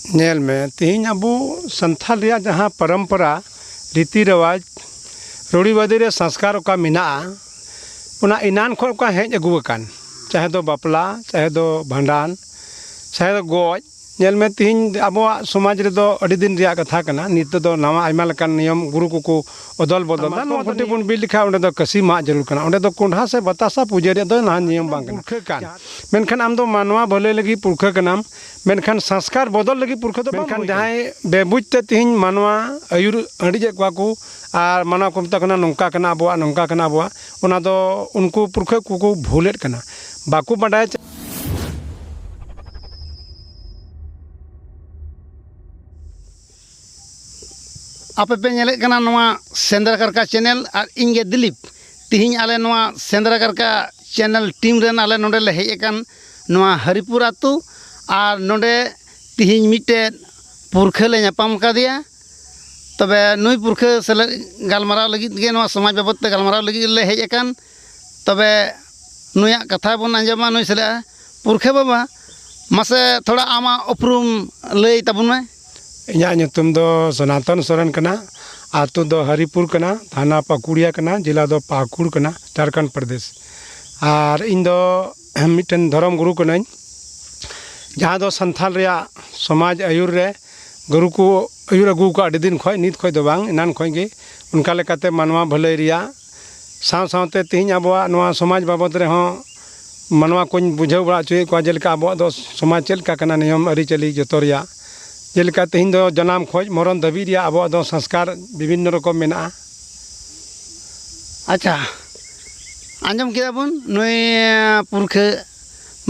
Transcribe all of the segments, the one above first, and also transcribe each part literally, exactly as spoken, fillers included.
ᱧᱮᱞ ᱢᱮ, ᱛᱮᱦᱮᱧ ᱟᱵᱚ ᱥᱟᱱᱛᱷᱟᱞ ᱨᱮᱭᱟᱜ ᱡᱟᱦᱟᱸ ᱯᱚᱨᱚᱢᱯᱚᱨᱟ, ᱨᱤᱛᱤ ᱨᱮᱣᱟᱡᱽ, ᱨᱩᱲᱤ ᱵᱟᱹᱫᱤ ᱨᱮ ᱥᱚᱝᱥᱠᱟᱨ ᱚᱠᱟ ᱢᱮᱱᱟᱜᱼᱟ, ᱚᱱᱟ ᱮᱱᱟᱱ ᱠᱷᱚᱱ ᱚᱠᱟ ᱦᱮᱡ ᱟᱹᱜᱩ ᱟᱠᱟᱱ, ᱪᱟᱦᱮ ᱫᱚ ᱵᱟᱯᱞᱟ, ᱪᱟᱦᱮ ᱫᱚ ᱵᱷᱟᱸᱰᱟᱱ, ᱪᱟᱦᱮ ᱫᱚ ᱜᱚᱡ, ᱧᱮᱞ ᱢᱮ, ᱛᱮᱦᱮᱧ ᱟᱵᱚᱣᱟᱜ ᱥᱚᱢᱟᱡᱽ ᱨᱮᱫᱚ ᱟᱹᱰᱤ ᱫᱤᱱ ᱨᱮᱭᱟᱜ ᱠᱟᱛᱷᱟ ᱠᱟᱱᱟ᱾ ᱱᱤᱛᱚᱜ ᱫᱚ ᱱᱟᱣᱟ ᱟᱭᱢᱟ ᱞᱮᱠᱟᱱ ᱱᱤᱭᱚᱢ ᱜᱩᱨᱩ ᱠᱚᱠᱚ ᱚᱫᱚᱞ ᱵᱚᱫᱚᱞ ᱫᱟ᱾ ᱱᱚᱣᱟ ᱠᱷᱩᱱᱴᱤ ᱵᱚᱱ ᱵᱤᱫ ᱞᱮᱠᱷᱟᱱ ᱚᱸᱰᱮ ᱫᱚ ᱠᱟᱹᱥᱤ ᱢᱟᱜ ᱡᱟᱹᱨᱩᱲ ᱠᱟᱱᱟ, ᱚᱸᱰᱮ ᱫᱚ ᱠᱚᱸᱰᱷᱟ ᱥᱮ ᱵᱟᱛᱟᱥᱟ ᱯᱩᱡᱟᱹ ᱨᱮᱭᱟᱜ ᱫᱚ ᱱᱟᱦᱟᱜ ᱱᱤᱭᱚᱢ ᱵᱟᱝ ᱠᱟᱱᱟ᱾ ᱯᱩᱨᱠᱷᱟᱹ ᱠᱟᱱ, ᱢᱮᱱᱠᱷᱟᱱ ᱟᱢ ᱫᱚ ᱢᱟᱱᱣᱟ ᱵᱷᱟᱹᱞᱟᱹᱭ ᱞᱟᱹᱜᱤᱫ ᱯᱩᱨᱠᱷᱟᱹ ᱠᱟᱱᱟᱢ, ᱢᱮᱱᱠᱷᱟᱱ ᱥᱚᱝᱥᱠᱟᱨ ᱵᱚᱫᱚᱞ ᱞᱟᱹᱜᱤᱫ ᱯᱩᱨᱠᱷᱟᱹ ᱫᱚ ᱵᱟᱝ ᱦᱩᱭ ᱠᱟᱱᱟ᱾ ᱢᱮᱱᱠᱷᱟᱱ ᱡᱟᱦᱟᱸᱭ ᱵᱮᱵᱩᱡᱽ ᱛᱮ ᱛᱮᱦᱮᱧ ᱢᱟᱱᱣᱟ ᱟᱹᱭᱩᱨ ᱦᱟᱹᱰᱤᱡᱮᱫ ᱠᱚᱣᱟ ᱠᱚ ᱟᱨ ᱢᱟᱱᱣᱟ ᱠᱚ ᱢᱮᱛᱟ ᱠᱚ ᱠᱟᱱᱟ, "ᱱᱚᱝᱠᱟ ᱠᱟᱱᱟ ᱟᱵᱚᱣᱟᱜ, ᱱᱚᱝᱠᱟ ᱠᱟᱱᱟ ᱟᱵᱚᱣᱟᱜ", ᱚᱱᱟ ᱫᱚ ᱩᱱᱠᱩ ᱯᱩᱨᱠᱷᱟᱹ ᱠᱚᱠᱚ ᱵᱷᱩᱞᱮᱫ ᱠᱟᱱᱟ, ᱵᱟᱠᱚ ᱵᱟᱰᱟᱭᱟ᱾ ᱟᱯᱮ ᱯᱮ ᱧᱮᱞᱮᱫ ᱠᱟᱱᱟ ᱱᱚᱣᱟ ᱥᱮᱸᱫᱽᱨᱟ ᱠᱟᱨᱠᱟ ᱪᱮᱱᱮᱞ ᱟᱨ ᱤᱧ ᱜᱮ ᱫᱤᱞᱤᱯ᱾ ᱛᱤᱦᱤᱧ ᱟᱞᱮ ᱱᱚᱣᱟ ᱥᱮᱸᱫᱽᱨᱟ ᱠᱟᱨᱠᱟ ᱪᱮᱱᱮᱞ ᱴᱤᱢ ᱨᱮᱱ ᱟᱞᱮ ᱱᱚᱰᱮ ᱞᱮ ᱦᱮᱡ ᱟᱠᱟᱱ ᱱᱚᱣᱟ ᱦᱟᱨᱤᱯᱩᱨ ᱟᱹᱛᱩ, ᱟᱨ ᱱᱚᱰᱮ ᱛᱤᱦᱤᱧ ᱢᱤᱫᱴᱮᱱ ᱯᱩᱨᱠᱷᱟᱹ ᱞᱮ ᱧᱟᱯᱟᱢ ᱟᱠᱟᱫᱮᱭᱟ᱾ ᱛᱚᱵᱮ ᱱᱩᱭ ᱯᱩᱨᱠᱷᱟᱹ ᱥᱟᱞᱟᱜ ᱜᱟᱞᱢᱟᱨᱟᱣ ᱞᱟᱹᱜᱤᱫ ᱜᱮ, ᱱᱚᱣᱟ ᱥᱚᱢᱟᱡᱽ ᱵᱟᱵᱚᱫ ᱛᱮ ᱜᱟᱞᱢᱟᱨᱟᱣ ᱞᱟᱹᱜᱤᱫ ᱞᱮ ᱦᱮᱡ ᱟᱠᱟᱱ᱾ ᱛᱚᱵᱮ ᱱᱩᱭᱟᱜ ᱠᱟᱛᱷᱟ ᱵᱚᱱ ᱟᱸᱡᱚᱢᱟ, ᱱᱩᱭ ᱥᱟᱞᱟᱜ᱾ ᱯᱩᱨᱠᱷᱟᱹ ᱵᱟᱵᱟ, ᱢᱟᱥᱮ ᱛᱷᱚᱲᱟ ᱟᱢᱟᱜ ᱩᱯᱨᱩᱢ ᱞᱟᱹᱭ ᱛᱟᱵᱚᱱ ᱢᱮ᱾ ᱤᱧᱟᱹᱜ ᱧᱩᱛᱩᱢ ᱫᱚ ᱥᱚᱱᱟᱛᱚᱱ ᱥᱚᱨᱮᱱ ᱠᱟᱱᱟ᱾ ᱟᱹᱛᱩ ᱫᱚ ᱦᱟᱨᱤᱯᱩᱨ ᱠᱟᱱᱟ, ᱛᱷᱟᱱᱟ ᱯᱟᱹᱠᱩᱲᱤᱭᱟ ᱠᱟᱱᱟ, ᱡᱮᱞᱟ ᱫᱚ ᱯᱟᱹᱠᱩᱲ ᱠᱟᱱᱟ, ᱡᱷᱟᱲᱠᱷᱚᱸᱰ ᱯᱨᱚᱫᱮᱥ᱾ ᱟᱨ ᱤᱧ ᱫᱚ ᱢᱤᱫᱴᱮᱱ ᱫᱷᱚᱨᱚᱢ ᱜᱩᱨᱩ ᱠᱟᱹᱱᱟᱹᱧ, ᱡᱟᱦᱟᱸ ᱫᱚ ᱥᱟᱱᱛᱷᱟᱞ ᱨᱮᱭᱟᱜ ᱥᱚᱢᱟᱡᱽ ᱟᱹᱭᱩᱨ ᱨᱮ ᱜᱩᱨᱩ ᱠᱚ ᱟᱹᱭᱩᱨ ᱟᱹᱜᱩ ᱟᱠᱟᱫ ᱟᱹᱰᱤ ᱫᱤᱱ ᱠᱷᱚᱱ, ᱱᱤᱛ ᱠᱷᱚᱱ ᱫᱚ ᱵᱟᱝ, ᱮᱱᱟᱱ ᱠᱷᱚᱱ ᱜᱮ᱾ ᱚᱱᱠᱟ ᱞᱮᱠᱟᱛᱮ ᱢᱟᱱᱣᱟ ᱵᱷᱟᱹᱞᱟᱹᱭ ᱨᱮᱭᱟᱜ ᱥᱟᱶ ᱥᱟᱶᱛᱮ ᱛᱮᱦᱮᱧ ᱟᱵᱚᱣᱟᱜ ᱱᱚᱣᱟ ᱥᱚᱢᱟᱡᱽ ᱵᱟᱵᱚᱫ ᱨᱮᱦᱚᱸ ᱢᱟᱱᱣᱟ ᱠᱚᱧ ᱵᱩᱡᱷᱟᱹᱣ ᱵᱟᱲᱟ ᱦᱚᱪᱚᱭᱮᱫ ᱠᱚᱣᱟ, ᱡᱮᱞᱮᱠᱟ ᱟᱵᱚᱣᱟᱜ ᱫᱚ ᱥᱚᱢᱟᱡᱽ ᱪᱮᱫ ᱞᱮᱠᱟ ᱠᱟᱱᱟ, ᱱᱤᱭᱚᱢ ᱟᱹᱨᱤᱪᱟᱹᱞᱤ ᱡᱚᱛᱚ ᱨᱮᱭᱟᱜ, ᱡᱮᱞᱮᱠᱟ ᱛᱮᱦᱮᱧ ᱫᱚ ᱡᱟᱱᱟᱢ ᱠᱷᱚᱱ ᱢᱚᱨᱚᱱ ᱫᱷᱟᱹᱵᱤᱡ ᱨᱮᱭᱟᱜ ᱟᱵᱚᱣᱟᱜ ᱫᱚ ᱥᱚᱝᱥᱠᱟᱨ ᱵᱤᱵᱷᱤᱱᱱᱚ ᱨᱚᱠᱚᱢ ᱢᱮᱱᱟᱜᱼᱟ᱾ ᱟᱪᱪᱷᱟ, ᱟᱸᱡᱚᱢ ᱠᱮᱫᱟ ᱵᱚᱱ ᱱᱩᱭ ᱯᱩᱨᱠᱷᱟᱹ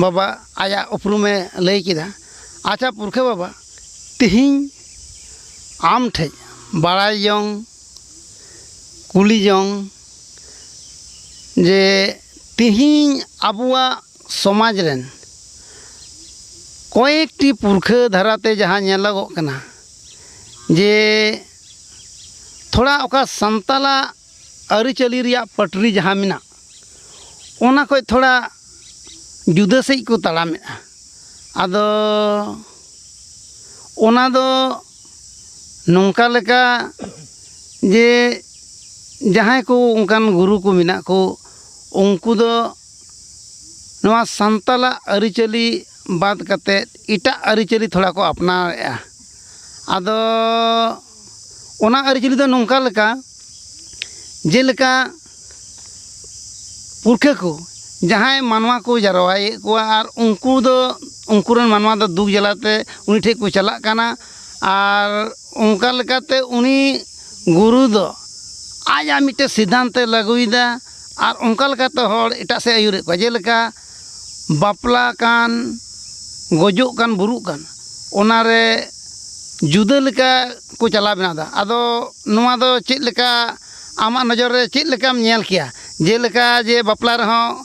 ᱵᱟᱵᱟ ᱟᱭᱟᱜ ᱩᱯᱨᱩᱢᱮ ᱞᱟᱹᱭ ᱠᱮᱫᱟ᱾ ᱟᱪᱪᱷᱟ ᱯᱩᱨᱠᱷᱟᱹ ᱵᱟᱵᱟ, ᱛᱮᱦᱮᱧ ᱟᱢ ᱴᱷᱮᱱ ᱵᱟᱲᱟᱭ ᱡᱚᱝ, ᱠᱩᱞᱤ ᱡᱚᱝ ᱡᱮ ᱛᱮᱦᱮᱧ ᱟᱵᱚᱣᱟᱜ ᱥᱚᱢᱟᱡᱽ ᱨᱮᱱ ᱠᱚᱭᱮᱠᱴᱤ ᱯᱩᱨᱠᱷᱟᱹ ᱫᱷᱟᱨᱟᱛᱮ ᱡᱟᱦᱟᱸ ᱧᱮᱞᱚᱜᱚᱜ ᱠᱟᱱᱟ ᱡᱮ ᱛᱷᱚᱲᱟ ᱚᱠᱟ ᱥᱟᱱᱛᱟᱞᱟᱜ ᱟᱹᱨᱤᱪᱟᱹᱞᱤ ᱨᱮᱭᱟᱜ ᱯᱟᱹᱴᱨᱤ ᱡᱟᱦᱟᱸ ᱢᱮᱱᱟᱜ, ᱚᱱᱟ ᱠᱷᱚᱱ ᱛᱷᱚᱲᱟ ᱡᱩᱫᱟᱹ ᱥᱮᱫ ᱠᱚ ᱛᱟᱲᱟᱢᱮᱫᱼᱟ᱾ ᱟᱫᱚ ᱚᱱᱟ ᱫᱚ ᱱᱚᱝᱠᱟ ᱞᱮᱠᱟ ᱡᱮ ᱡᱟᱦᱟᱸᱭ ᱠᱚ ᱚᱱᱠᱟᱱ ᱜᱩᱨᱩ ᱠᱚ ᱢᱮᱱᱟᱜ ᱠᱚ, ᱩᱱᱠᱩ ᱫᱚ ᱱᱚᱣᱟ ᱥᱟᱱᱛᱟᱞᱟᱜ ᱟᱹᱨᱤᱪᱟᱹᱞᱤ ᱵᱟᱫ ᱠᱟᱛᱮᱫ ᱮᱴᱟᱜ ᱟᱹᱨᱤᱪᱟᱹᱞᱤ ᱛᱷᱚᱲᱟ ᱠᱚ ᱟᱯᱱᱟᱨᱮᱜᱼᱟ᱾ ᱟᱫᱚ ᱚᱱᱟ ᱟᱹᱨᱤᱪᱟᱹᱞᱤ ᱫᱚ ᱱᱚᱝᱠᱟ ᱞᱮᱠᱟ, ᱡᱮᱞᱮᱠᱟ ᱯᱩᱨᱠᱷᱟᱹ ᱠᱚ ᱡᱟᱦᱟᱸᱭ ᱢᱟᱱᱣᱟ ᱠᱚ ᱡᱟᱨᱣᱟᱭᱮᱫ ᱠᱚᱣᱟ ᱟᱨ ᱩᱱᱠᱩ ᱫᱚ, ᱩᱱᱠᱩ ᱨᱮᱱ ᱢᱟᱱᱣᱟ ᱫᱚ ᱫᱩᱠ ᱡᱟᱞᱟᱛᱮ ᱩᱱᱤ ᱴᱷᱮᱱ ᱠᱚ ᱪᱟᱞᱟᱜ ᱠᱟᱱᱟ᱾ ᱟᱨ ᱚᱱᱠᱟ ᱞᱮᱠᱟᱛᱮ ᱩᱱᱤ ᱜᱩᱨᱩ ᱫᱚ ᱟᱡᱟᱜ ᱢᱤᱫᱴᱮᱱ ᱥᱤᱫᱽᱫᱷᱟᱱᱛᱮ ᱞᱟᱹᱜᱩᱭᱮᱫᱟ᱾ ᱟᱨ ᱚᱱᱠᱟ ᱞᱮᱠᱟᱛᱮ ᱦᱚᱲ ᱮᱴᱟᱜ ᱥᱮᱫ ᱟᱹᱭᱩᱨᱮᱫ ᱠᱚᱣᱟ, ᱡᱮᱞᱮᱠᱟ ᱵᱟᱯᱞᱟ ᱠᱟᱱ, ᱜᱚᱡᱚᱜ ᱠᱟᱱ, ᱵᱩᱨᱩᱜ ᱠᱟᱱ, ᱚᱱᱟᱨᱮ ᱡᱩᱫᱟᱹ ᱞᱮᱠᱟ ᱠᱚ ᱪᱟᱞᱟᱣ ᱵᱮᱱᱟᱣ ᱮᱫᱟ᱾ ᱟᱫᱚ ᱱᱚᱣᱟ ᱫᱚ ᱪᱮᱫ ᱞᱮᱠᱟ, ᱟᱢᱟᱜ ᱱᱚᱡᱚᱨ ᱨᱮ ᱪᱮᱫ ᱞᱮᱠᱟᱢ ᱧᱮᱞ ᱠᱮᱭᱟ? ᱡᱮᱞᱮᱠᱟ ᱡᱮ ᱵᱟᱯᱞᱟ ᱨᱮᱦᱚᱸ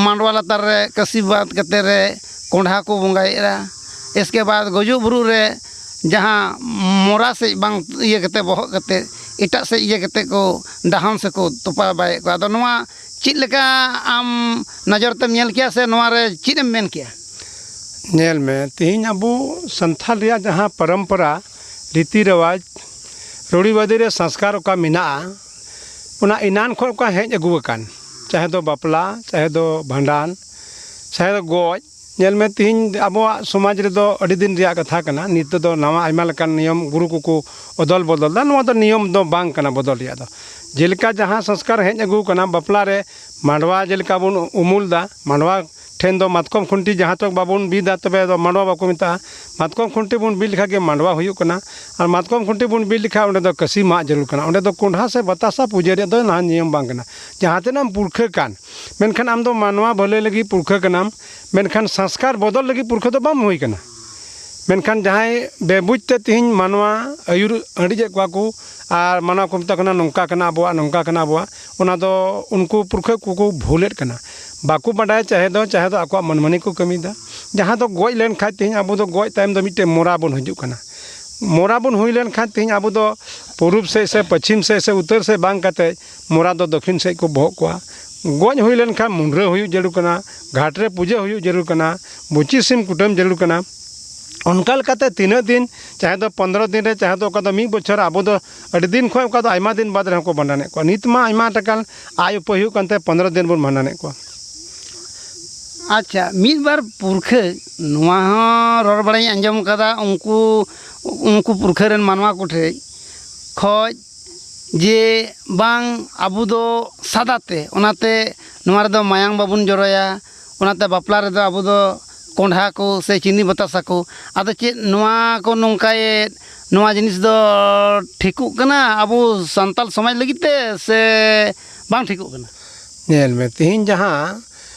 ᱢᱟᱰᱣᱟ ᱞᱟᱛᱟᱨ ᱨᱮ ᱠᱟᱹᱥᱤ ᱵᱟᱸᱫ ᱠᱟᱛᱮ ᱨᱮ ᱠᱚᱸᱰᱷᱟ ᱠᱚ ᱵᱚᱸᱜᱟᱭᱮᱫᱼᱟ, ᱤᱥᱠᱮ ᱵᱟᱫ ᱜᱩᱡᱩᱜ ᱵᱩᱨᱩᱜ ᱨᱮ ᱡᱟᱦᱟᱸ ᱢᱚᱨᱟ ᱥᱮᱫ ᱵᱟᱝ ᱤᱭᱟᱹ ᱠᱟᱛᱮ, ᱵᱚᱦᱚᱜ ᱠᱟᱛᱮ ᱮᱴᱟᱜ ᱥᱮᱫ ᱤᱭᱟᱹ ᱠᱟᱛᱮ ᱠᱚ ᱰᱟᱦᱟᱢ ᱥᱮᱫ ᱠᱚ ᱛᱚᱯᱟ ᱵᱟᱭᱮᱫ ᱠᱚᱣᱟ᱾ ᱟᱫᱚ ᱱᱚᱣᱟ ᱪᱮᱫ ᱞᱮᱠᱟ ᱟᱢ ᱱᱚᱡᱚᱨ ᱛᱮᱢ ᱧᱮᱞ ᱠᱮᱭᱟ ᱥᱮ ᱱᱚᱣᱟ ᱨᱮ ᱪᱮᱫ ᱮᱢ ᱢᱮᱱ ᱠᱮᱭᱟ? ᱧᱮᱞ ᱢᱮ, ᱛᱮᱦᱮᱧ ᱟᱵᱚ ᱥᱟᱱᱛᱷᱟᱞ ᱨᱮᱭᱟᱜ ᱡᱟᱦᱟᱸ ᱯᱚᱨᱚᱢᱯᱚᱨᱟ, ᱨᱤᱛᱤ ᱨᱮᱣᱟᱡᱽ, ᱨᱩᱲᱤᱵᱟᱹᱫᱤ ᱨᱮ ᱥᱚᱝᱥᱠᱟᱨ ᱚᱠᱟ ᱢᱮᱱᱟᱜᱼᱟ, ᱚᱱᱟ ᱮᱱᱟᱱ ᱠᱷᱚᱱ ᱚᱠᱟ ᱦᱮᱡ ᱟᱹᱜᱩ ᱟᱠᱟᱱ, ᱪᱟᱦᱮ ᱫᱚ ᱵᱟᱯᱞᱟ, ᱪᱟᱦᱮ ᱫᱚ ᱵᱷᱟᱸᱰᱟᱱ, ᱪᱟᱦᱮ ᱫᱚ ᱜᱚᱡ, ᱧᱮᱞ ᱢᱮ, ᱛᱮᱦᱮᱧ ᱟᱵᱚᱣᱟᱜ ᱥᱚᱢᱟᱡᱽ ᱨᱮᱫᱚ ᱟᱹᱰᱤ ᱫᱤᱱ ᱨᱮᱭᱟᱜ ᱠᱟᱛᱷᱟ ᱠᱟᱱᱟ᱾ ᱱᱤᱛᱚᱜ ᱫᱚ ᱱᱟᱣᱟ ᱟᱭᱢᱟ ᱞᱮᱠᱟᱱ ᱱᱤᱭᱚᱢ ᱜᱩᱨᱩ ᱠᱚᱠᱚ ᱚᱫᱚᱞ ᱵᱚᱫᱚᱞ ᱮᱫᱟ᱾ ᱱᱚᱣᱟ ᱫᱚ ᱱᱤᱭᱚᱢ ᱫᱚ ᱵᱟᱝ ᱠᱟᱱᱟ ᱵᱚᱫᱚᱞ ᱨᱮᱭᱟᱜ ᱫᱚ᱾ ᱡᱮᱞᱮᱠᱟ ᱡᱟᱦᱟᱸ ᱥᱚᱝᱥᱠᱟᱨ ᱦᱮᱡ ᱟᱹᱜᱩ ᱟᱠᱟᱱᱟ, ᱵᱟᱯᱞᱟ ᱨᱮ ᱢᱟᱰᱣᱟ ᱡᱮᱞᱮᱠᱟ ᱵᱚᱱ ᱩᱢᱩᱞ ᱮᱫᱟ, ᱢᱟᱰᱣᱟ ᱴᱷᱮᱱ ᱫᱚ ᱢᱟᱛᱠᱚᱢ ᱠᱷᱩᱱᱴᱤ ᱡᱟᱦᱟᱸ ᱛᱚᱠ ᱵᱟᱵᱚᱱ ᱵᱤᱫᱟ, ᱛᱚᱵᱮ ᱫᱚ ᱢᱟᱰᱣᱟ ᱵᱟᱠᱚ ᱢᱮᱛᱟᱜᱼᱟ᱾ ᱢᱟᱛᱠᱚᱢ ᱠᱷᱩᱱᱴᱤ ᱵᱚᱱ ᱵᱤᱫ ᱞᱮᱠᱷᱟᱱ ᱜᱮ ᱢᱟᱰᱣᱟ ᱦᱩᱭᱩᱜ ᱠᱟᱱᱟ᱾ ᱟᱨ ᱢᱟᱛᱠᱚᱢ ᱠᱷᱩᱱᱴᱤ ᱵᱚᱱ ᱵᱤᱫ ᱞᱮᱠᱷᱟᱱ ᱚᱸᱰᱮ ᱫᱚ ᱠᱟᱹᱥᱤ ᱢᱟᱜ ᱡᱟᱹᱨᱩᱲ ᱠᱟᱱᱟ, ᱚᱸᱰᱮ ᱫᱚ ᱠᱚᱸᱰᱷᱟ ᱥᱮ ᱵᱟᱛᱟᱥᱟ ᱯᱩᱡᱟᱹ ᱨᱮᱭᱟᱜ ᱫᱚ ᱱᱟᱦᱟᱜ ᱱᱤᱭᱚᱢ ᱵᱟᱝ ᱠᱟᱱᱟ᱾ ᱡᱟᱦᱟᱸ ᱛᱤᱱᱟᱹᱜ ᱮᱢ ᱯᱩᱨᱠᱷᱟᱹ ᱠᱟᱱ, ᱢᱮᱱᱠᱷᱟᱱ ᱟᱢ ᱫᱚ ᱢᱟᱱᱣᱟ ᱵᱷᱟᱹᱞᱟᱹᱭ ᱞᱟᱹᱜᱤᱫ ᱯᱩᱨᱠᱷᱟᱹ ᱠᱟᱱᱟᱢ, ᱢᱮᱱᱠᱷᱟᱱ ᱥᱚᱝᱥᱠᱟᱨ ᱵᱚᱫᱚᱞ ᱞᱟᱹᱜᱤᱫ ᱯᱩᱨᱠᱷᱟᱹ ᱫᱚ ᱵᱟᱢ ᱦᱩᱭ ᱠᱟᱱᱟ᱾ ᱢᱮᱱᱠᱷᱟᱱ ᱡᱟᱦᱟᱸᱭ ᱵᱮᱵᱩᱡᱽ ᱛᱮ ᱛᱮᱦᱮᱧ ᱢᱟᱱᱣᱟ ᱟᱹᱭᱩᱨ ᱟᱹᱰᱤᱡᱮᱫ ᱠᱚᱣᱟ ᱠᱚ, ᱟᱨ ᱢᱟᱱᱣᱟ ᱠᱚ ᱢᱮᱛᱟ ᱠᱚ ᱠᱟᱱᱟ, "ᱱᱚᱝᱠᱟ ᱠᱟᱱᱟ ᱟᱵᱚᱣᱟᱜ, ᱱᱚᱝᱠᱟ ᱠᱟᱱᱟ ᱟᱵᱚᱣᱟᱜ", ᱚᱱᱟ ᱫᱚ ᱩᱱᱠᱩ ᱯᱩᱨᱠᱷᱟᱹ ᱠᱚᱠᱚ ᱵᱷᱩᱞᱮᱫ ᱠᱟᱱᱟ᱾ ᱵᱟᱠᱚ ᱵᱟᱰᱟᱭᱟ, ᱪᱟᱦᱮ ᱫᱚ, ᱪᱟᱦᱮ ᱫᱚ ᱟᱠᱚᱣᱟᱜ ᱢᱚᱱᱢᱟᱹᱱᱤ ᱠᱚ ᱠᱟᱹᱢᱤᱭᱮᱫᱟ᱾ ᱡᱟᱦᱟᱸ ᱫᱚ ᱜᱚᱡ ᱞᱮᱱᱠᱷᱟᱱ ᱛᱮᱦᱮᱧ ᱟᱵᱚ ᱫᱚ ᱜᱚᱡ ᱛᱟᱭᱚᱢ ᱫᱚ ᱢᱤᱫᱴᱮᱱ ᱢᱚᱨᱟ ᱵᱚᱱ ᱦᱤᱡᱩᱜ ᱠᱟᱱᱟ᱾ ᱢᱚᱨᱟ ᱵᱚᱱ ᱦᱩᱭ ᱞᱮᱱᱠᱷᱟᱱ ᱛᱮᱦᱮᱧ ᱟᱵᱚ ᱫᱚ ᱯᱩᱨᱩᱵ ᱥᱮᱫ ᱥᱮ ᱯᱚᱪᱷᱤᱢ ᱥᱮᱫ ᱥᱮ ᱩᱛᱛᱚᱨ ᱥᱮᱫ ᱵᱟᱝ ᱠᱟᱛᱮ ᱢᱚᱨᱟ ᱫᱚ ᱫᱚᱠᱷᱤᱱ ᱥᱮᱫ ᱠᱚ ᱵᱚᱦᱚᱜ ᱠᱚᱣᱟ᱾ ᱜᱚᱡ ᱦᱩᱭ ᱞᱮᱱᱠᱷᱟᱱ ᱢᱩᱱᱰᱨᱟᱹ ᱦᱩᱭᱩᱜ ᱡᱟᱹᱨᱩᱲ ᱠᱟᱱᱟ, ᱜᱷᱟᱴ ᱨᱮ ᱯᱩᱡᱟᱹ ᱦᱩᱭᱩᱜ ᱡᱟᱹᱨᱩᱲ ᱠᱟᱱᱟ, ᱵᱩᱪᱤ ᱥᱤᱢ ᱠᱩᱴᱟᱹᱢ ᱡᱟᱹᱨᱩᱲ ᱠᱟᱱᱟ᱾ ᱚᱱᱠᱟ ᱞᱮᱠᱟᱛᱮ ᱛᱤᱱᱟᱹᱜ ᱫᱤᱱ, ᱪᱟᱦᱮ ᱫᱚ ᱯᱚᱱᱫᱽᱨᱚ ᱫᱤᱱ ᱨᱮ, ᱪᱟᱦᱮ ᱫᱚ ᱚᱠᱟ ᱫᱚ ᱢᱤᱫ ᱵᱚᱪᱷᱚᱨ, ᱟᱵᱚ ᱫᱚ ᱟᱹᱰᱤ ᱫᱤᱱ ᱠᱷᱚᱱ ᱚᱠᱟ ᱫᱚ ᱟᱭᱢᱟ ᱫᱤᱱ ᱵᱟᱫᱽ ᱨᱮᱦᱚᱸ ᱠᱚ ᱵᱷᱟᱸᱰᱟᱱᱮᱫ ᱠᱚᱣᱟ᱾ ᱱᱤᱛ ᱢᱟ ᱟᱭᱢᱟ ᱴᱟᱠᱟ ᱟᱭ ᱩᱯᱟᱹᱭ ᱦᱩᱭᱩᱜ ᱠᱟᱱᱛᱮ ᱯᱚᱱᱫᱽᱨᱚ ᱫᱤᱱ ᱵᱚᱱ ᱵᱷᱟᱸᱰᱟᱱᱮᱫ ᱠᱚᱣᱟ᱾ ᱟᱪᱪᱷᱟ, ᱢᱤᱫ ᱵᱟᱨ ᱯᱩᱨᱠᱷᱟᱹ ᱱᱚᱣᱟ ᱦᱚᱸ ᱨᱚᱲ ᱵᱟᱲᱟᱧ ᱟᱸᱡᱚᱢ ᱠᱟᱫᱟ, ᱩᱱᱠᱩ ᱩᱱᱠᱩ ᱯᱩᱨᱠᱷᱟᱹ ᱨᱮᱱ ᱢᱟᱱᱣᱟ ᱠᱚᱴᱷᱮᱡ ᱠᱷᱚᱡ ᱡᱮ ᱵᱟᱝ, ᱟᱵᱚ ᱫᱚ ᱥᱟᱫᱟ ᱛᱮ, ᱚᱱᱟᱛᱮ ᱱᱚᱣᱟ ᱨᱮᱫᱚ ᱢᱟᱭᱟᱝ ᱵᱟᱵᱚᱱ ᱡᱚᱨᱚᱭᱟ, ᱚᱱᱟᱛᱮ ᱵᱟᱯᱞᱟ ᱨᱮᱫᱚ ᱟᱵᱚ ᱫᱚ ᱠᱚᱸᱰᱷᱟ ᱠᱚ ᱥᱮ ᱪᱤᱱᱤ ᱵᱟᱛᱟᱥᱟ ᱠᱚ᱾ ᱟᱫᱚ ᱪᱮᱫ ᱱᱚᱣᱟ ᱠᱚ ᱱᱚᱝᱠᱟᱭᱮᱫ, ᱱᱚᱣᱟ ᱡᱤᱱᱤᱥ ᱫᱚ ᱴᱷᱤᱠᱚᱜ ᱠᱟᱱᱟ ᱟᱵᱚ ᱥᱟᱱᱛᱟᱞ ᱥᱚᱢᱟᱡᱽ ᱞᱟᱹᱜᱤᱫ ᱛᱮ ᱥᱮ ᱵᱟᱝ ᱴᱷᱤᱠᱚᱜ ᱠᱟᱱᱟ? ᱧᱮᱞ ᱢᱮ, ᱛᱮᱦᱮᱧ ᱡᱟᱦᱟᱸ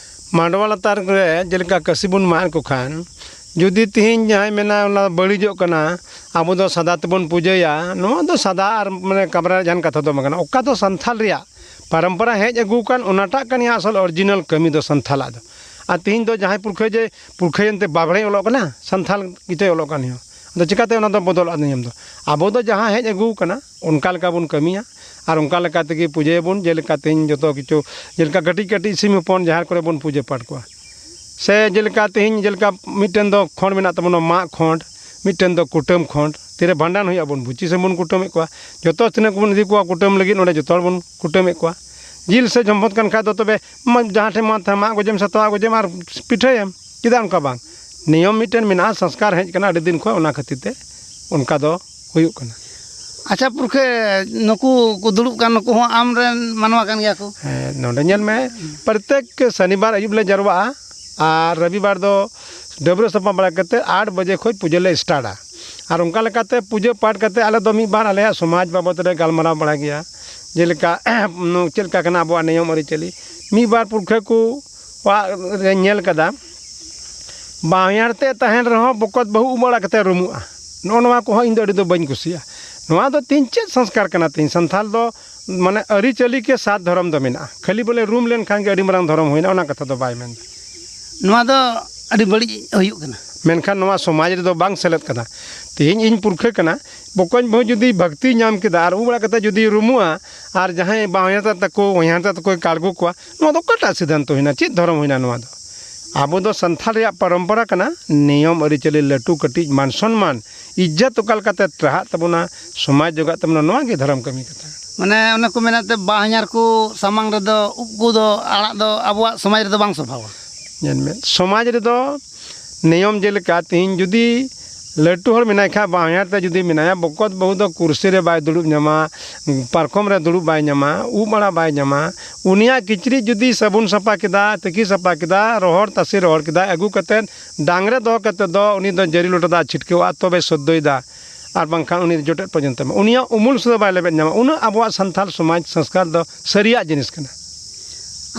ᱢᱟᱰᱣᱟ ᱞᱟᱛᱟᱨ ᱨᱮ ᱡᱮᱞᱮᱠᱟ ᱠᱟᱹᱥᱤ ᱵᱚᱱ ᱢᱟᱜ ᱠᱚ ᱠᱷᱟᱱ, ᱡᱩᱫᱤ ᱛᱮᱦᱮᱧ ᱡᱟᱦᱟᱸᱭ ᱢᱮᱱᱟ ᱚᱱᱟ ᱵᱟᱹᱲᱤᱡᱚᱜ ᱠᱟᱱᱟ, ᱟᱵᱚ ᱫᱚ ᱥᱟᱫᱟ ᱛᱮᱵᱚᱱ ᱯᱩᱡᱟᱹᱭᱟ, ᱱᱚᱣᱟ ᱫᱚ ᱥᱟᱫᱟ ᱟᱨ ᱢᱟᱱᱮ ᱠᱟᱢᱨᱟ ᱨᱮᱭᱟᱜ ᱡᱟᱦᱟᱱ ᱠᱟᱛᱷᱟ ᱫᱚ ᱵᱟᱝ ᱠᱟᱱᱟ᱾ ᱚᱠᱟ ᱫᱚ ᱥᱟᱱᱛᱷᱟᱞ ᱨᱮᱭᱟᱜ ᱯᱚᱨᱚᱢᱯᱚᱨᱟ ᱦᱮᱡ ᱟᱹᱜᱩ ᱟᱠᱟᱱ, ᱚᱱᱟᱴᱟᱜ ᱠᱟᱱ ᱜᱮᱭᱟ ᱟᱥᱚᱞ original ᱠᱟᱹᱢᱤ ᱫᱚ ᱥᱟᱱᱛᱷᱟᱞᱟᱜ ᱫᱚ᱾ ᱟᱨ ᱛᱮᱦᱮᱧ ᱫᱚ ᱡᱟᱦᱟᱸᱭ ᱯᱩᱨᱠᱷᱟᱹ ᱡᱮ ᱯᱩᱨᱠᱷᱟᱹᱭᱮᱱᱛᱮ ᱵᱟᱵᱽᱲᱮ ᱚᱞᱚᱜ ᱠᱟᱱᱟ, ᱥᱟᱱᱛᱷᱟᱞ ᱜᱤᱛᱟᱹᱭ ᱚᱞᱚᱜ ᱠᱟᱱ ᱱᱤᱭᱚᱢ᱾ ᱟᱫᱚ ᱪᱤᱠᱟᱹᱛᱮ ᱚᱱᱟ ᱫᱚ ᱵᱚᱫᱚᱞᱚᱜᱼᱟ? ᱱᱤᱭᱚᱢ ᱫᱚ ᱟᱵᱚ ᱫᱚ ᱡᱟᱦᱟᱸ ᱦᱮᱡ ᱟᱹᱜᱩ ᱟᱠᱟᱱᱟ, ᱚᱱᱠᱟ ᱞᱮᱠᱟ ᱵᱚᱱ ᱠᱟᱹᱢᱤᱭᱟ ᱟᱨ ᱚᱱᱠᱟ ᱞᱮᱠᱟ ᱛᱮᱜᱮ ᱯᱩᱡᱟᱹᱭᱟᱵᱚᱱ᱾ ᱡᱮᱞᱮᱠᱟ ᱛᱮᱦᱮᱧ ᱡᱚᱛᱚ ᱠᱤᱪᱷᱩ, ᱡᱮᱞᱮᱠᱟ ᱠᱟᱹᱴᱤᱡ ᱠᱟᱹᱴᱤᱡ ᱥᱤᱢ ᱦᱚᱯᱚᱱ ᱡᱟᱦᱮᱨ ᱠᱚᱨᱮ ᱵᱚᱱ ᱯᱩᱡᱟᱹ ᱯᱟᱴ ᱠᱚᱣᱟ, ᱥᱮ ᱡᱮᱞᱮᱠᱟ ᱛᱮᱦᱮᱧ ᱡᱮᱞᱮᱠᱟ ᱢᱤᱫᱴᱮᱱ ᱫᱚ ᱠᱷᱚᱸᱰ ᱢᱮᱱᱟᱜ ᱛᱟᱵᱚᱱᱟ, ᱢᱟᱜ ᱠᱷᱚᱸᱰ, ᱢᱤᱫᱴᱮᱱ ᱫᱚ ᱠᱩᱴᱟᱹᱢ ᱠᱷᱚᱸᱰ᱾ ᱛᱤᱨᱮ ᱵᱷᱟᱸᱰᱟᱱ ᱦᱩᱭᱩᱜᱼᱟ, ᱵᱚᱱ ᱵᱷᱩᱪᱤ ᱥᱮᱱ ᱵᱚᱱ ᱠᱩᱴᱟᱹᱢᱮᱫ ᱠᱚᱣᱟ᱾ ᱡᱚᱛᱚ ᱛᱤᱱᱟᱹᱜ ᱠᱚᱵᱚᱱ ᱤᱫᱤ ᱠᱚᱣᱟ ᱠᱩᱴᱟᱹᱢ ᱞᱟᱹᱜᱤᱫ, ᱱᱚᱰᱮ ᱡᱚᱛᱚ ᱦᱚᱲ ᱵᱚᱱ ᱠᱩᱴᱟᱹᱢᱮᱫ ᱠᱚᱣᱟ᱾ ᱡᱤᱞ ᱥᱮ ᱡᱚᱢᱯᱚᱫ ᱠᱟᱱ ᱠᱷᱟᱡ ᱫᱚ ᱛᱚᱵᱮ ᱢᱟ-, ᱡᱟᱦᱟᱸ ᱴᱷᱮᱱ ᱢᱟ ᱛᱟᱦᱮᱸ ᱢᱟᱜ ᱜᱚᱡᱮᱢ, ᱥᱟᱛᱣᱟ ᱜᱚᱡᱮᱢ ᱟᱨ ᱯᱤᱴᱷᱟᱹᱭᱮᱢ᱾ ᱪᱮᱫᱟᱜ ᱚᱱᱠᱟ ᱵᱟᱝ? ᱱᱤᱭᱚᱢ ᱢᱤᱫᱴᱮᱱ ᱢᱮᱱᱟᱜᱼᱟ, ᱥᱚᱝᱥᱠᱟᱨ ᱦᱮᱡ ᱟᱠᱟᱱᱟ ᱟᱹᱰᱤ ᱫᱤᱱ ᱠᱷᱚᱱ, ᱚᱱᱟ ᱠᱷᱟᱹᱛᱤᱨ ᱛᱮ ᱚᱱᱠᱟ ᱫᱚ ᱦᱩᱭᱩᱜ ᱠᱟᱱᱟ᱾ ᱟᱪᱪᱷᱟ ᱯᱩᱨᱠᱷᱟᱹ, ᱱᱩᱠᱩ ᱠᱚ ᱫᱩᱲᱩᱵ ᱠᱟᱱ ᱱᱩᱠᱩ ᱦᱚᱸ ᱟᱢᱨᱮᱱ ᱢᱟᱱᱣᱟ ᱠᱟᱱ ᱜᱮᱭᱟ ᱠᱚ? ᱦᱮᱸ, ᱱᱚᱰᱮ ᱧᱮᱞ ᱢᱮ, ᱯᱨᱚᱛᱮᱠ ᱥᱚᱱᱤᱵᱟᱨ ᱟᱹᱭᱩᱵ ᱞᱮ ᱡᱟᱨᱣᱟᱜᱼᱟ ᱟᱨ ᱨᱚᱵᱤᱵᱟᱨ ᱫᱚ ᱰᱟᱹᱵᱽᱨᱟᱹ ᱥᱟᱯᱷᱟ ᱵᱟᱲᱟ ᱠᱟᱛᱮ ᱟᱴ ᱵᱟᱡᱮ ᱠᱷᱚᱱ ᱯᱩᱡᱟᱹ ᱞᱮ ᱥᱴᱟᱨᱴᱟ᱾ ᱟᱨ ᱚᱱᱠᱟ ᱞᱮᱠᱟᱛᱮ ᱯᱩᱡᱟᱹ ᱯᱟᱴ ᱠᱟᱛᱮ ᱟᱞᱮ ᱫᱚ ᱢᱤᱫ ᱵᱟᱨ ᱟᱞᱮᱭᱟᱜ ᱥᱚᱢᱟᱡᱽ ᱵᱟᱵᱚᱫ ᱨᱮ ᱜᱟᱞᱢᱟᱨᱟᱣ ᱵᱟᱲᱟ ᱜᱮᱭᱟ, ᱡᱮᱞᱮᱠᱟ ᱪᱮᱫ ᱞᱮᱠᱟ ᱠᱟᱱᱟ ᱟᱵᱚᱣᱟᱜ ᱱᱤᱭᱚᱢ ᱟᱹᱨᱤᱪᱟᱹᱞᱤ᱾ ᱢᱤᱫ ᱵᱟᱨ ᱯᱩᱨᱠᱷᱟᱹ ᱠᱚᱣᱟᱜ ᱨᱮ ᱧᱮᱞ ᱠᱟᱫᱟ, ᱵᱟᱦᱚᱧᱦᱟᱨ ᱛᱮ ᱛᱟᱦᱮᱱ ᱨᱮᱦᱚᱸ ᱵᱚᱠᱚᱛ ᱵᱟᱹᱦᱩ ᱩᱢ ᱟᱲᱟᱜ ᱠᱟᱛᱮ ᱨᱩᱢᱩᱜᱼᱟ᱾ ᱱᱚᱜᱼᱚ ᱱᱚᱣᱟ ᱠᱚᱦᱚᱸ ᱤᱧ ᱫᱚ ᱟᱹᱰᱤ ᱫᱚ ᱵᱟᱹᱧ ᱠᱩᱥᱤᱭᱟᱜᱼᱟ᱾ ᱱᱚᱣᱟ ᱫᱚ ᱛᱤᱦᱤᱧ ᱪᱮᱫ ᱥᱚᱝᱥᱠᱟᱨ ᱠᱟᱱᱟ? ᱛᱤᱦᱤᱧ ᱥᱟᱱᱛᱷᱟᱞ ᱫᱚ ᱢᱟᱱᱮ ᱟᱹᱨᱤᱪᱟᱹᱞᱤ ᱠᱮ ᱥᱟᱛ ᱫᱷᱚᱨᱚᱢ ᱫᱚ ᱢᱮᱱᱟᱜᱼᱟ, ᱠᱷᱟᱹᱞᱤ ᱵᱚᱞᱮ ᱨᱩᱢ ᱞᱮᱱᱠᱷᱟᱱ ᱜᱮ ᱟᱹᱰᱤ ᱢᱟᱨᱟᱝ ᱫᱷᱚᱨᱚᱢ ᱦᱩᱭᱱᱟ, ᱚᱱᱟ ᱠᱟᱛᱷᱟ ᱫᱚ ᱵᱟᱭ ᱢᱮᱱᱫᱟ᱾ ᱱᱚᱣᱟ ᱫᱚ ᱟᱹᱰᱤ ᱵᱟᱹᱲᱤᱡ ᱦᱩᱭᱩᱜ ᱠᱟᱱᱟ᱾ ᱢᱮᱱᱠᱷᱟᱱ ᱱᱚᱣᱟ ᱥᱚᱢᱟᱡᱽ ᱨᱮᱫᱚ ᱵᱟᱝ ᱥᱮᱞᱮᱫ ᱠᱟᱱᱟ᱾ ᱛᱤᱦᱤᱧ ᱤᱧ ᱯᱩᱨᱠᱷᱟᱹ ᱠᱟᱱᱟ, ᱵᱚᱠᱚᱧ ᱵᱟᱹᱦᱩ ᱡᱩᱫᱤ ᱵᱷᱟᱹᱠᱛᱤᱭ ᱧᱟᱢ ᱠᱮᱫᱟ ᱟᱨ ᱩᱢ ᱟᱲᱟᱜ ᱠᱟᱛᱮ ᱡᱩᱫᱤ ᱨᱩᱢᱩᱜᱼᱟ ᱟᱨ ᱡᱟᱦᱟᱸᱭ ᱵᱟᱦᱚᱧᱦᱟᱨ ᱛᱟᱠᱚ, ᱦᱚᱧᱦᱟᱨ ᱛᱟᱠᱚᱭ ᱠᱟᱲᱜᱚ ᱠᱚᱣᱟ, ᱱᱚᱣᱟ ᱫᱚ ᱚᱠᱟᱴᱟᱜ ᱥᱤᱫᱷᱟᱱᱛᱚ ᱦᱩᱭᱱᱟ? ᱪᱮᱫ ᱫᱷᱚᱨᱚᱢ ᱦᱩᱭᱱᱟ ᱱᱚᱣᱟ ᱫᱚ? ᱟᱵᱚ ᱫᱚ ᱥᱟᱱᱛᱷᱟᱞ ᱨᱮᱭᱟᱜ ᱯᱚᱨᱚᱢᱯᱚᱨᱟ ᱠᱟᱱᱟ, ᱱᱤᱭᱚᱢ ᱟᱹᱨᱤᱪᱟᱹᱞᱤ, ᱞᱟᱹᱴᱩ ᱠᱟᱹᱴᱤᱡ ᱢᱟᱱ ᱥᱚᱱᱢᱟᱱ, ᱤᱡᱽᱡᱚᱛ ᱚᱠᱟ ᱞᱮᱠᱟᱛᱮ ᱴᱟᱨᱦᱟᱜ ᱛᱟᱵᱚᱱᱟ, ᱥᱚᱢᱟᱡᱽ ᱡᱚᱜᱟᱜ ᱛᱟᱵᱚᱱᱟ, ᱱᱚᱣᱟ ᱜᱮ ᱫᱷᱚᱨᱚᱢ ᱠᱟᱹᱢᱤ ᱠᱟᱛᱷᱟ ᱠᱟᱱᱟ᱾ ᱢᱟᱱᱮ ᱚᱱᱮ ᱠᱚ ᱢᱮᱱᱟ ᱛᱮ, ᱵᱟᱦᱚᱧᱦᱟᱨ ᱠᱚ ᱥᱟᱢᱟᱝ ᱨᱮᱫᱚ ᱩᱵ ᱠᱚᱫᱚ ᱟᱲᱟᱜ ᱫᱚ ᱟᱵᱚᱣᱟᱜ ᱥᱚᱢᱟᱡᱽ ᱨᱮᱫᱚ ᱵᱟᱝ ᱥᱚᱵᱷᱟᱣᱟ᱾ ᱧᱮᱞ ᱢᱮ, ᱥᱚᱢᱟᱡᱽ ᱨᱮᱫᱚ ᱱᱤᱭᱚᱢ ᱡᱮᱞᱮᱠᱟ, ᱛᱮᱦᱮᱧ ᱡᱩᱫᱤ ᱞᱟᱹᱴᱩ ᱦᱚᱲ ᱢᱮᱱᱟᱭ ᱠᱷᱟᱡ, ᱵᱟᱦᱚᱧᱦᱟᱨ ᱛᱮ ᱡᱩᱫᱤ ᱢᱮᱱᱟᱭᱟ, ᱵᱚᱠᱚᱛ ᱵᱟᱹᱦᱩ ᱫᱚ ᱠᱩᱨᱥᱤ ᱨᱮ ᱵᱟᱭ ᱫᱩᱲᱩᱵ ᱧᱟᱢᱟ, ᱯᱟᱨᱠᱚᱢ ᱨᱮ ᱫᱩᱲᱩᱵ ᱵᱟᱭ ᱧᱟᱢᱟ, ᱩᱵ ᱟᱲᱟᱜ ᱵᱟᱭ ᱧᱟᱢᱟ, ᱩᱱᱤᱭᱟᱜ ᱠᱤᱪᱨᱤᱡ ᱡᱩᱫᱤ ᱥᱟᱵᱚᱱ ᱥᱟᱯᱷᱟ ᱠᱮᱫᱟ, ᱛᱤᱠᱤ ᱥᱟᱯᱷᱟ ᱠᱮᱫᱟ, ᱨᱚᱦᱚᱲ ᱛᱟᱥᱮ ᱨᱚᱦᱚᱲ ᱠᱮᱫᱟ, ᱟᱹᱜᱩ ᱠᱟᱛᱮᱫ ᱰᱟᱝ ᱨᱮ ᱫᱚᱦᱚ ᱠᱟᱛᱮᱫ ᱫᱚ ᱩᱱᱤ ᱫᱚ ᱡᱟᱹᱨᱤ ᱞᱚᱴᱟ ᱫᱟᱜ ᱪᱷᱤᱴᱠᱟᱹᱣᱟᱜᱼᱟ, ᱛᱚᱵᱮ ᱥᱚᱫᱽᱫᱚᱭ ᱫᱟ᱾ ᱟᱨ ᱵᱟᱝᱠᱷᱟᱱ ᱩᱱᱤ ᱡᱚᱴᱮᱫ ᱯᱚᱨᱡᱚᱱᱛᱚ ᱮᱢᱟ᱾ ᱩᱱᱤᱭᱟᱜ ᱩᱢᱩᱞ ᱥᱩᱫᱷᱟᱹ ᱵᱟᱭ ᱞᱮᱵᱮᱫ ᱧᱟᱢᱟ᱾ ᱩᱱᱟᱹᱜ ᱟᱵᱚᱣᱟᱜ ᱥᱟᱱᱛᱷᱟᱞ ᱥᱚᱢᱟᱡᱽ ᱥᱚᱝᱥᱠᱟᱨ ᱫᱚ ᱥᱟᱹᱨᱤᱭᱟᱜ ᱡᱤᱱᱤᱥ ᱠᱟᱱᱟ᱾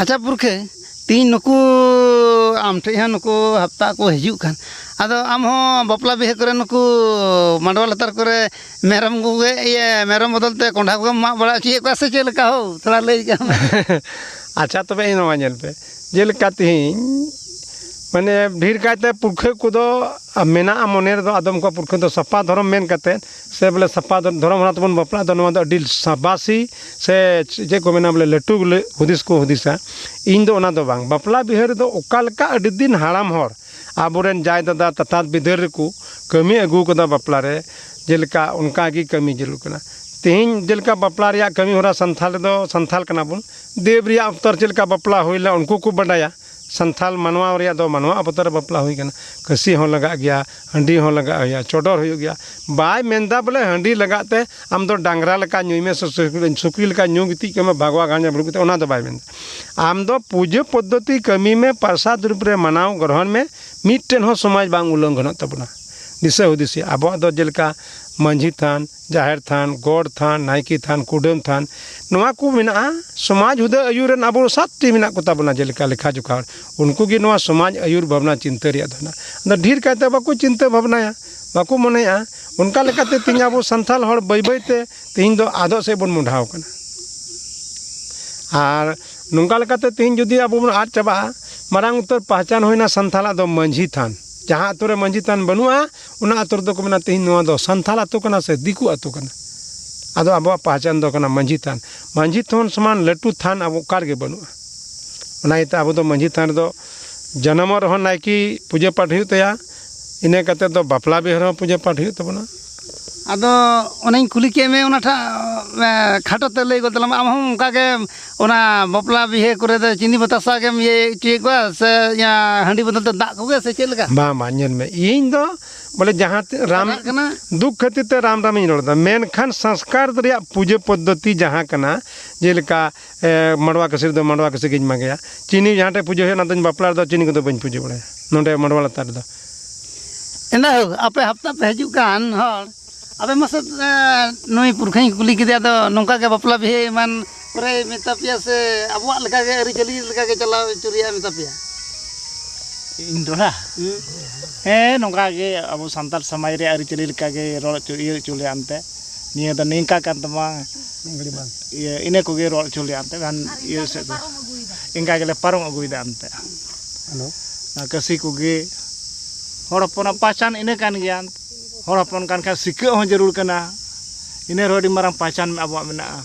ᱟᱪᱪᱷᱟ ᱯᱩᱨᱠᱷᱟᱹ, ᱛᱤᱦᱤᱧ ᱱᱩᱠᱩ ᱟᱢ ᱴᱷᱮᱡ ᱦᱚᱸ ᱱᱩᱠᱩ ᱦᱟᱯᱛᱟ ᱠᱚ ᱦᱤᱡᱩᱜ ᱠᱟᱱ, ᱟᱫᱚ ᱟᱢ ᱦᱚᱸ ᱵᱟᱯᱞᱟ ᱵᱤᱦᱟᱹ ᱠᱚᱨᱮ ᱱᱩᱠᱩ ᱢᱟᱰᱣᱟ ᱞᱟᱛᱟᱨ ᱠᱚᱨᱮ ᱢᱮᱨᱚᱢ ᱠᱚᱜᱮ, ᱤᱭᱟᱹ, ᱢᱮᱨᱚᱢ ᱵᱚᱫᱚᱞ ᱛᱮ ᱠᱚᱸᱰᱷᱟ ᱠᱚᱜᱮᱢ ᱢᱟᱜ ᱵᱟᱲᱟ ᱦᱚᱪᱚᱭᱮᱫ ᱠᱚᱣᱟ ᱥᱮ ᱪᱮᱫ ᱞᱮᱠᱟ ᱦᱳ? ᱛᱷᱚᱲᱟ ᱞᱟᱹᱭ ᱠᱟᱜ ᱢᱮ᱾ ᱟᱪᱪᱷᱟ, ᱛᱚᱵᱮ ᱤᱧ ᱱᱚᱣᱟ ᱧᱮᱞ ᱯᱮ, ᱡᱮᱞᱮᱠᱟ ᱛᱤᱦᱤᱧ ᱢᱟᱱᱮ ᱰᱷᱮᱨ ᱠᱟᱭᱛᱮ ᱯᱩᱨᱠᱷᱟᱹ ᱠᱚᱫᱚ ᱢᱮᱱᱟᱜᱼᱟ ᱢᱚᱱᱮ ᱨᱮᱫᱚ, ᱟᱫᱚᱢ ᱠᱚᱣᱟᱜ ᱯᱩᱨᱠᱷᱟᱹ ᱫᱚ ᱥᱟᱯᱷᱟ ᱫᱷᱚᱨᱚᱢ ᱢᱮᱱ ᱠᱟᱛᱮ ᱥᱮ ᱵᱚᱞᱮ ᱥᱟᱯᱷᱟ ᱫᱷᱚᱨᱚᱢ ᱦᱚᱲ ᱛᱮᱵᱚᱱ ᱵᱟᱯᱞᱟᱜ ᱫᱚ, ᱱᱚᱣᱟ ᱫᱚ ᱟᱹᱰᱤ ᱥᱟᱵᱟᱥᱤ ᱥᱮ ᱪᱮᱫ ᱠᱚ ᱢᱮᱱᱟ, ᱵᱚᱞᱮ ᱞᱟᱹᱴᱩ ᱵᱚᱞᱮ ᱦᱩᱫᱤᱥ ᱠᱚ ᱦᱩᱫᱤᱥᱟ᱾ ᱤᱧ ᱫᱚ ᱚᱱᱟ ᱫᱚ ᱵᱟᱝ, ᱵᱟᱯᱞᱟ ᱵᱤᱦᱟᱹ ᱨᱮᱫᱚ ᱚᱠᱟ ᱞᱮᱠᱟ ᱟᱹᱰᱤ ᱫᱤᱱ ᱦᱟᱲᱟᱢ ᱦᱚᱲ ᱟᱵᱚᱨᱮᱱ ᱡᱟᱭ ᱫᱟᱫᱟ ᱛᱟᱛᱟᱛ ᱵᱤᱫᱟᱹᱞ ᱨᱮᱠᱚ ᱠᱟᱹᱢᱤ ᱟᱹᱜᱩ ᱠᱟᱫᱟ ᱵᱟᱯᱞᱟ ᱨᱮ, ᱡᱮᱞᱮᱠᱟ ᱚᱱᱠᱟ ᱜᱮ ᱠᱟᱹᱢᱤ ᱡᱟᱹᱨᱩᱲ ᱠᱟᱱᱟ᱾ ᱛᱮᱦᱮᱧ ᱡᱮᱞᱮᱠᱟ ᱵᱟᱯᱞᱟ ᱨᱮᱭᱟᱜ ᱠᱟᱹᱢᱤ ᱦᱚᱨᱟ ᱥᱟᱱᱛᱷᱟᱞ ᱨᱮᱫᱚ, ᱥᱟᱱᱛᱷᱟᱞ ᱠᱟᱱᱟ ᱵᱚᱱ, ᱫᱮᱵ ᱨᱮᱭᱟᱜ ᱚᱠᱛᱚ ᱨᱮ ᱪᱮᱫ ᱞᱮᱠᱟ ᱵᱟᱯᱞᱟ ᱦᱩᱭ ᱞᱮᱱᱟ ᱩᱱᱠᱩ ᱠᱚ ᱵᱟᱰᱟᱭᱟ, ᱥᱟᱱᱛᱷᱟᱞ ᱢᱟᱱᱣᱟ ᱨᱮᱭᱟᱜ ᱫᱚ ᱢᱟᱱᱣᱟ ᱚᱵᱚᱛᱟᱨ ᱨᱮ ᱵᱟᱯᱞᱟ ᱦᱩᱭ ᱠᱟᱱᱟ᱾ ᱠᱟᱹᱥᱤ ᱦᱚᱸ ᱞᱟᱜᱟᱜ ᱜᱮᱭᱟ, ᱦᱟᱺᱰᱤ ᱦᱚᱸ ᱞᱟᱜᱟᱜ ᱦᱩᱭᱩᱜᱼᱟ, ᱪᱚᱰᱚᱨ ᱦᱩᱭᱩᱜ ᱜᱮᱭᱟ᱾ ᱵᱟᱭ ᱢᱮᱱᱫᱟ ᱵᱚᱞᱮ ᱦᱟᱺᱰᱤ ᱞᱟᱜᱟᱜ ᱛᱮ ᱟᱢ ᱫᱚ ᱰᱟᱝᱨᱟ ᱞᱮᱠᱟ ᱧᱩᱭ ᱢᱮ ᱥᱮ ᱥᱩᱠᱨᱤ, ᱥᱩᱠᱨᱤ ᱞᱮᱠᱟ ᱧᱩ ᱜᱤᱛᱤᱡ ᱠᱚᱜ ᱢᱮ ᱵᱷᱟᱜᱽᱣᱟ ᱜᱟᱱᱡᱟ ᱵᱩᱲᱩ ᱠᱟᱛᱮ, ᱚᱱᱟ ᱫᱚ ᱵᱟᱭ ᱢᱮᱱᱫᱟ᱾ ᱟᱢ ᱫᱚ ᱯᱩᱡᱟᱹ ᱯᱚᱫᱽᱫᱷᱚᱛᱤ ᱠᱟᱹᱢᱤ ᱢᱮ, ᱯᱨᱟᱥᱟᱫ ᱨᱩᱯ ᱨᱮ ᱢᱟᱱᱟᱣ ᱜᱨᱚᱦᱚᱱ ᱢᱮ, ᱢᱤᱫᱴᱮᱱ ᱦᱚᱸ ᱥᱚᱢᱟᱡᱽ ᱵᱟᱝ ᱩᱞᱞᱚᱝᱜᱷᱚᱱᱚᱜ ᱛᱟᱵᱚᱱᱟ᱾ ᱫᱤᱥᱟᱹ ᱦᱩᱫᱤᱥ ᱦᱩᱭᱩᱜᱼᱟ᱾ ᱟᱵᱚᱣᱟᱜ ᱫᱚ ᱡᱮᱞᱮᱠᱟ ᱢᱟᱹᱡᱷᱤ ᱛᱷᱟᱱ, ᱡᱟᱦᱮᱨ ᱛᱷᱟᱱ, ᱜᱚᱰ ᱛᱷᱟᱱ, ᱱᱟᱭᱠᱮ ᱛᱷᱟᱱ, ᱠᱩᱰᱟᱹᱢ ᱛᱷᱟᱱ, ᱱᱚᱣᱟ ᱠᱚ ᱢᱮᱱᱟᱜᱼᱟ᱾ ᱥᱚᱢᱟᱡᱽ ᱦᱩᱫᱟᱹ ᱟᱹᱭᱩᱨ ᱨᱮᱱ ᱟᱵᱚ ᱥᱟᱛᱴᱤ ᱢᱮᱱᱟᱜ ᱠᱚ ᱛᱟᱵᱚᱱᱟ, ᱡᱮᱞᱮᱠᱟ ᱞᱮᱠᱷᱟ ᱡᱚᱠᱷᱟ ᱦᱚᱲ᱾ ᱩᱱᱠᱩ ᱜᱮ ᱱᱚᱣᱟ ᱥᱚᱢᱟᱡᱽ ᱟᱹᱭᱩᱨ ᱵᱷᱟᱵᱽᱱᱟ ᱪᱤᱱᱛᱟᱹ ᱨᱮᱭᱟᱜ ᱫᱚ ᱦᱮᱱᱟᱜᱼᱟ᱾ ᱟᱫᱚ ᱰᱷᱮᱨ ᱠᱟᱭᱛᱮ ᱵᱟᱠᱚ ᱪᱤᱱᱛᱟᱹ ᱵᱷᱟᱵᱽᱱᱟᱭᱟ, ᱵᱟᱠᱚ ᱢᱚᱱᱮᱭᱟ᱾ ᱚᱱᱠᱟ ᱞᱮᱠᱟᱛᱮ ᱛᱮᱦᱮᱧ ᱟᱵᱚ ᱥᱟᱱᱛᱟᱲ ᱦᱚᱲ ᱵᱟᱹᱭ ᱵᱟᱹᱭ ᱛᱮ ᱛᱮᱦᱮᱧ ᱫᱚ ᱟᱫᱚᱜ ᱥᱮᱫ ᱵᱚᱱ ᱢᱚᱦᱰᱟᱣ ᱠᱟᱱᱟ᱾ ᱟᱨ ᱱᱚᱝᱠᱟ ᱞᱮᱠᱟᱛᱮ ᱛᱮᱦᱮᱧ ᱡᱩᱫᱤ ᱟᱵᱚ ᱵᱚᱱ ᱟᱫ ᱪᱟᱵᱟᱜᱼᱟ, ᱢᱟᱨᱟᱝ ᱩᱛᱟᱹᱨ ᱯᱟᱦᱪᱟᱱ ᱦᱩᱭᱱᱟ ᱥᱟᱱᱛᱟᱲᱟᱜ ᱫᱚ ᱢᱟᱹᱡᱷᱤ ᱛᱷᱟᱱ᱾ ᱡᱟᱦᱟᱸ ᱟᱛᱳ ᱨᱮ ᱢᱟᱹᱡᱷᱤ ᱛᱷᱟᱱ ᱵᱟᱹᱱᱩᱜᱼᱟ, ᱚᱱᱟ ᱟᱛᱳ ᱨᱮᱫᱚ ᱠᱚ ᱢᱮᱱᱟ ᱛᱮᱦᱮᱧ ᱱᱚᱣᱟ ᱫᱚ ᱥᱟᱱᱛᱟᱲ ᱟᱛᱳ ᱠᱟᱱᱟ ᱥᱮ ᱫᱤᱠᱩ ᱟᱛᱳ ᱠᱟᱱᱟ᱾ ᱟᱫᱚ ᱟᱵᱚᱣᱟᱜ ᱯᱟᱦᱪᱟᱱ ᱫᱚ ᱠᱟᱱᱟ ᱢᱟᱹᱡᱷᱤ ᱛᱷᱟᱱ᱾ ᱢᱟᱹᱡᱷᱤ ᱛᱷᱟᱱ ᱥᱚᱢᱟᱱ ᱞᱟᱹᱴᱩ ᱛᱷᱟᱱ ᱟᱵᱚ ᱚᱠᱟ ᱨᱮᱜᱮ ᱵᱟᱹᱱᱩᱜᱼᱟ᱾ ᱚᱱᱟ ᱤᱭᱟᱹᱛᱮ ᱟᱵᱚ ᱫᱚ ᱢᱟᱹᱡᱷᱤ ᱛᱷᱟᱱ ᱨᱮᱫᱚ ᱡᱟᱱᱟᱢᱚᱜ ᱨᱮᱦᱚᱸ ᱱᱟᱭᱠᱮ ᱯᱩᱡᱟᱹ ᱯᱟᱴ ᱦᱩᱭᱩᱜ ᱛᱟᱭᱟ, ᱤᱱᱟᱹ ᱠᱟᱛᱮ ᱫᱚ ᱵᱟᱯᱞᱟ ᱵᱤᱦᱟᱹ ᱨᱮᱦᱚᱸ ᱯᱩᱡᱟᱹ ᱯᱟᱴ ᱦᱩᱭᱩᱜ ᱛᱟᱵᱚᱱᱟ᱾ ᱟᱫᱚ ᱚᱱᱮᱧ ᱠᱩᱞᱤ ᱠᱮᱫ ᱢᱮ ᱚᱱᱟᱴᱟᱜ, ᱮ, ᱠᱷᱟᱴᱚ ᱛᱮ ᱞᱟᱹᱭ ᱜᱚᱫ ᱛᱟᱞᱟᱝ ᱢᱮ᱾ ᱟᱢ ᱦᱚᱸ ᱚᱱᱠᱟ ᱜᱮ ᱚᱱᱟ ᱵᱟᱯᱞᱟ ᱵᱤᱦᱟᱹ ᱠᱚᱨᱮ ᱫᱚ ᱪᱤᱱᱤ ᱵᱟᱛᱟᱥᱟ ᱜᱮᱢ ᱤᱭᱟᱹ ᱦᱚᱪᱚᱭᱮᱫ ᱠᱚᱣᱟ ᱥᱮ ᱤᱭᱟᱹ ᱦᱟᱺᱰᱤ ᱵᱚᱫᱚᱞ ᱛᱮ ᱫᱟᱜ ᱠᱚᱜᱮ ᱥᱮ ᱪᱮᱫ ᱞᱮᱠᱟ? ᱵᱟᱝ, ᱵᱟᱝ, ᱧᱮᱞ ᱢᱮ, ᱤᱧ ᱫᱚ ᱵᱚᱞᱮ ᱡᱟᱦᱟᱸ ᱛᱤ-, ᱨᱟᱢ ᱨᱟᱜ ᱠᱟᱱᱟ᱾ ᱫᱩᱠ ᱠᱷᱟᱹᱛᱤᱨ ᱛᱮ ᱨᱟᱢ ᱨᱟᱢᱤᱧ ᱨᱚᱲ ᱮᱫᱟ, ᱢᱮᱱᱠᱷᱟᱱ ᱥᱚᱝᱥᱠᱟᱨ ᱨᱮᱭᱟᱜ ᱯᱩᱡᱟᱹ ᱯᱚᱫᱽᱫᱷᱚᱛᱤ ᱡᱟᱦᱟᱸ ᱠᱟᱱᱟ, ᱡᱮᱞᱮᱠᱟ, ᱮ, ᱢᱟᱰᱣᱟ ᱠᱟᱹᱥᱤ ᱨᱮᱫᱚ ᱢᱟᱰᱣᱟ ᱠᱟᱹᱥᱤ ᱜᱤᱧ ᱢᱟᱜᱮᱭᱟ, ᱪᱤᱱᱤ ᱡᱟᱦᱟᱸ ᱴᱷᱮᱡ ᱯᱩᱡᱟᱹ ᱦᱩᱭᱩᱜᱼᱟ, ᱚᱱᱟ ᱫᱚᱧ ᱵᱟᱯᱞᱟ ᱨᱮᱫᱚ ᱪᱤᱱᱤ ᱠᱚᱫᱚ ᱵᱟᱹᱧ ᱯᱩᱡᱟᱹ ᱵᱟᱲᱟᱭᱟ ᱱᱚᱰᱮ ᱢᱟᱰᱣᱟ ᱞᱟᱛᱟᱨ ᱨᱮᱫᱚ᱾ ᱮᱱᱫᱟ ᱦᱳ, ᱟᱯᱮ ᱦᱟᱯᱛᱟ ᱯᱮ ᱦᱤᱡᱩᱜ ᱠᱟᱱ ᱦᱚᱲ, ᱟᱯᱮ ᱢᱟᱥᱮ, ᱮ, ᱱᱩᱭ ᱯᱩᱨᱠᱷᱟᱹᱧ ᱠᱩᱞᱤ ᱠᱮᱫᱮᱭᱟ, ᱟᱫᱚ ᱱᱚᱝᱠᱟ ᱜᱮ ᱵᱟᱯᱞᱟ ᱵᱤᱦᱟᱹ ᱮᱢᱟᱱ ᱠᱚᱨᱮ ᱢᱮᱛᱟ ᱯᱮᱭᱟ ᱥᱮ ᱟᱵᱚᱣᱟᱜ ᱞᱮᱠᱟ ᱜᱮ ᱟᱹᱨᱤᱪᱟᱹᱞᱤ ᱞᱮᱠᱟ ᱜᱮ ᱪᱟᱞᱟᱣ ᱦᱚᱪᱚ ᱨᱮᱭᱟᱜ ᱢᱮᱛᱟ ᱯᱮᱭᱟ? ᱤᱧ ᱫᱚ ᱱᱟ? ᱦᱩᱸ᱾ ᱦᱮᱸ, ᱱᱚᱝᱠᱟ ᱜᱮ ᱟᱵᱚ ᱥᱟᱱᱛᱟᱲ ᱥᱚᱢᱟᱡᱽ ᱨᱮᱭᱟᱜ ᱟᱹᱨᱤᱪᱟᱹᱞᱤ ᱞᱮᱠᱟ ᱜᱮ ᱨᱚᱲ ᱦᱚᱪᱚ, ᱤᱭᱟᱹ ᱦᱚᱪᱚ ᱞᱮᱭᱟ ᱮᱱᱛᱮ᱾ ᱱᱤᱭᱟᱹ ᱫᱚ ᱱᱤᱝᱠᱟ ᱠᱟᱱ ᱛᱟᱢᱟ, ᱤᱭᱟᱹ, ᱤᱱᱟᱹ ᱠᱚᱜᱮ ᱨᱚᱲ ᱦᱚᱪᱚ ᱞᱮᱭᱟ ᱮᱱᱛᱮ, ᱠᱷᱟᱱ ᱤᱭᱟᱹ ᱥᱮᱫ ᱫᱚ᱾ ᱤᱱᱠᱟ ᱜᱮᱞᱮ ᱯᱟᱨᱚᱢ ᱟᱹᱜᱩᱭᱮᱫᱟ ᱮᱱᱛᱮ᱾ ᱦᱮᱞᱳ᱾ ᱚᱱᱟ ᱠᱟᱹᱥᱤ ᱠᱚᱜᱮ ᱦᱚᱲ ᱦᱚᱯᱚᱱᱟᱜ ᱯᱟᱦᱪᱟᱱ ᱤᱱᱟᱹ ᱠᱟᱱ ᱜᱮᱭᱟ᱾ ᱦᱚᱲ ᱦᱚᱯᱚᱱ ᱠᱟᱱ ᱠᱷᱟᱱ ᱥᱤᱠᱷᱟᱹᱜ ᱦᱚᱸ ᱡᱟᱹᱨᱩᱲ ᱠᱟᱱᱟ, ᱤᱱᱟᱹ ᱨᱮᱦᱚᱸ ᱟᱹᱰᱤ ᱢᱟᱨᱟᱝ ᱯᱟᱦᱪᱟᱱ ᱟᱵᱚᱣᱟᱜ ᱢᱮᱱᱟᱜᱼᱟ᱾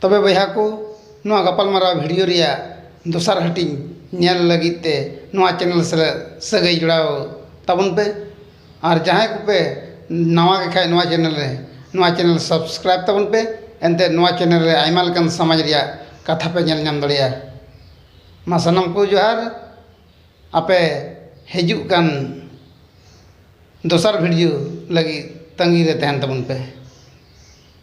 ᱛᱚᱵᱮ ᱵᱚᱭᱦᱟ ᱠᱚ, ᱱᱚᱣᱟ ᱜᱟᱯᱟᱞᱢᱟᱨᱟᱣ ᱵᱷᱤᱰᱤᱭᱳ ᱨᱮᱭᱟᱜ ᱫᱚᱥᱟᱨ ᱦᱟᱹᱴᱤᱧ ᱧᱮᱞ ᱞᱟᱹᱜᱤᱫ ᱛᱮ ᱱᱚᱣᱟ ᱪᱮᱱᱮᱞ ᱥᱟᱞᱟᱜ ᱥᱟᱹᱜᱟᱹᱭ ᱡᱚᱲᱟᱣ ᱛᱟᱵᱚᱱ ᱯᱮ᱾ ᱟᱨ ᱡᱟᱦᱟᱸᱭ ᱠᱚᱯᱮ ᱱᱟᱣᱟ ᱜᱮ ᱠᱷᱟᱡ ᱱᱚᱣᱟ ᱪᱮᱱᱮᱞ ᱨᱮ, ᱱᱚᱣᱟ ᱪᱮᱱᱮᱞ ᱥᱟᱵᱥᱠᱨᱟᱭᱤᱵ ᱛᱟᱵᱚᱱ ᱯᱮ᱾ ᱮᱱᱛᱮᱫ ᱱᱚᱣᱟ ᱪᱮᱱᱮᱞ ᱨᱮ ᱟᱭᱢᱟ ᱞᱮᱠᱟᱱ ᱥᱚᱢᱟᱡᱽ ᱨᱮᱭᱟᱜ ᱠᱟᱛᱷᱟ ᱯᱮ ᱧᱮᱞ ᱧᱟᱢ ᱫᱟᱲᱮᱭᱟᱜᱼᱟ᱾ ᱢᱟ ᱥᱟᱱᱟᱢ ᱠᱚ ᱡᱚᱦᱟᱨ᱾ ᱟᱯᱮ ᱦᱤᱡᱩᱜ ᱠᱟᱱ ᱫᱚᱥᱟᱨ ᱵᱷᱤᱰᱤᱭᱳ ᱞᱟᱹᱜᱤᱫ ᱛᱟᱺᱜᱤ ᱨᱮ ᱛᱟᱦᱮᱱ ᱛᱟᱵᱚᱱ ᱯᱮ᱾